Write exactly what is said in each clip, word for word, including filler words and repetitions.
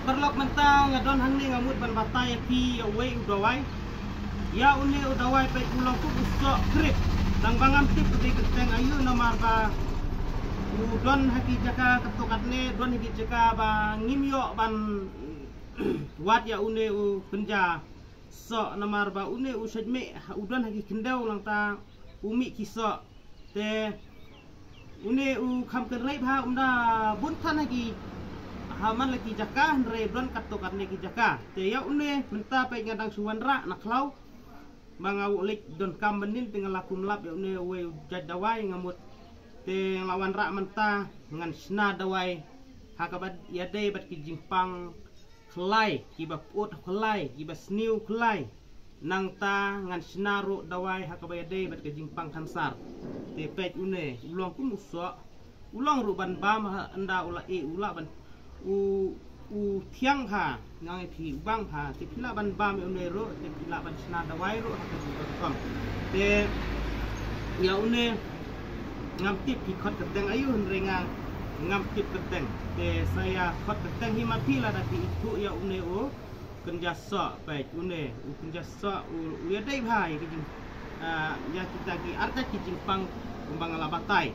Paralok, mynta nga don hangne nga mut ban batai ïa phi ïa uwei u dawai. Ïa une u dawai peit u long kum u soh krip. Tang ba ngam tip u dei kyrteng aïu namar ba u don ha ki jaka katto katne, don ha ki jaka ba ngim ïoh ban wad ïa une u kynja soh namar ba une u shait mih, u don ha ki khyndew nangta u mih ki soh. Te une u kham kynrei bha, um da bun than ha ki, ha man la ki jaka, hynrei don katto katne ki jaka. Te ïa une mynta peit nga dang shu wanrah na khlaw. Ba nga u leit donkam mynnin te nga la kum lap ïa une uwei u jait dawai nga mut. Te nga la wanrah mynta ngan shna dawai ha kaba ïadei bad ki jingpang khlai, kiba pyut khlai, kiba sniew khlai. Nangta ngan shna ruh dawai ha kaba ïadei bad ka jingpang kansar. Te peit une, u long kum u soh, u long ruh ban bam ha ynda u la ih, u lah ban, u, u thiang bha, nga ong ïa phi, u bang bha, te phi lah ban bam ïa une ruh, te phi lah ban shna dawai ruh ha ka jingpang. Te ïa une ngam tip phi khot kyrteng aïu, hynrei nga ngam tip kyrteng. Te sa ïa khot kyrteng hi ma phi lada phi ithuh ïa une u kynja soh, peit une u kynja soh u, u ïadei bha ïa ki jing, ah, ïa kita ki artat ki jingpang kumba nga la batai.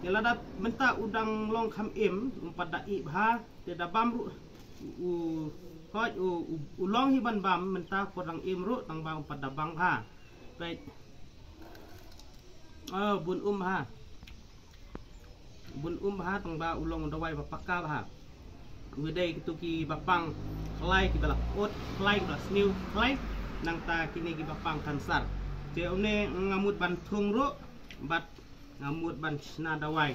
Te lada mynta u dang long kham im, um pat da ih bha, te da bam ruh u, hooid u, u, u long hi ban bam mynta, por dang im ruh tang ba um pat da bang bha. Peit. Oh, bun um bha. Bun um bha tang ba u long dawai ba paka bha. U dei kitu kiba pang khlai, kiba la pyut khlai, kiba la sniew khlai. Nangta kine kiba pang kansar. Te une nga mut ban thung ruh bad nga mut ban shna dawai.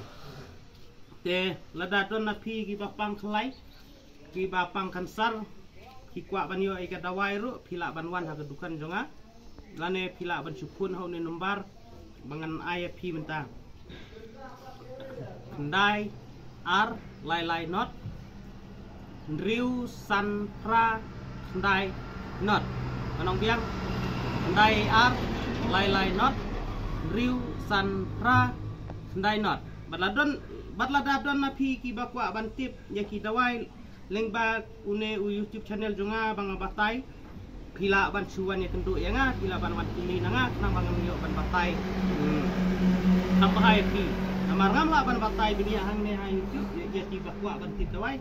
Te lada don na phi kiba pang khlai, kiba pang kansar, ki kwah ban ïoh ïa ka dawai ruh, phi lah ban wan ha ka dukan jong nga. Lane phi lah ban shu phone ha une number ba ngan ai ïa phi mynta. Khyndai ar lai lai not hynriew san phra khyndai not. Ngan ong biang, khyndai ar lai lai not hynriew san phra khyndai not. Bad la don, bad lada don na phi kiba kwah ban tip ïa ki dawai lyngba une u YouTube channel jong nga ba nga batai, phi lah ban shu wan ïakynduh ïa nga, phi lah ban wan kylli na nga, khnang ba ngam ïoh ban batai. Hmm. Ap hai phi. Namar ngam lah ban batai bniah hangne ha YouTube ïa, ïa kiba kwah ban tip dawai,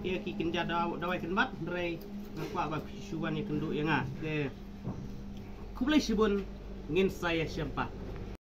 ïa ki kynja daw-, dawai kynbat, hynrei nga kwah ba phi shu wan ïakynduh ïa nga. Te khublei shibun, ngin sa ïashem pat.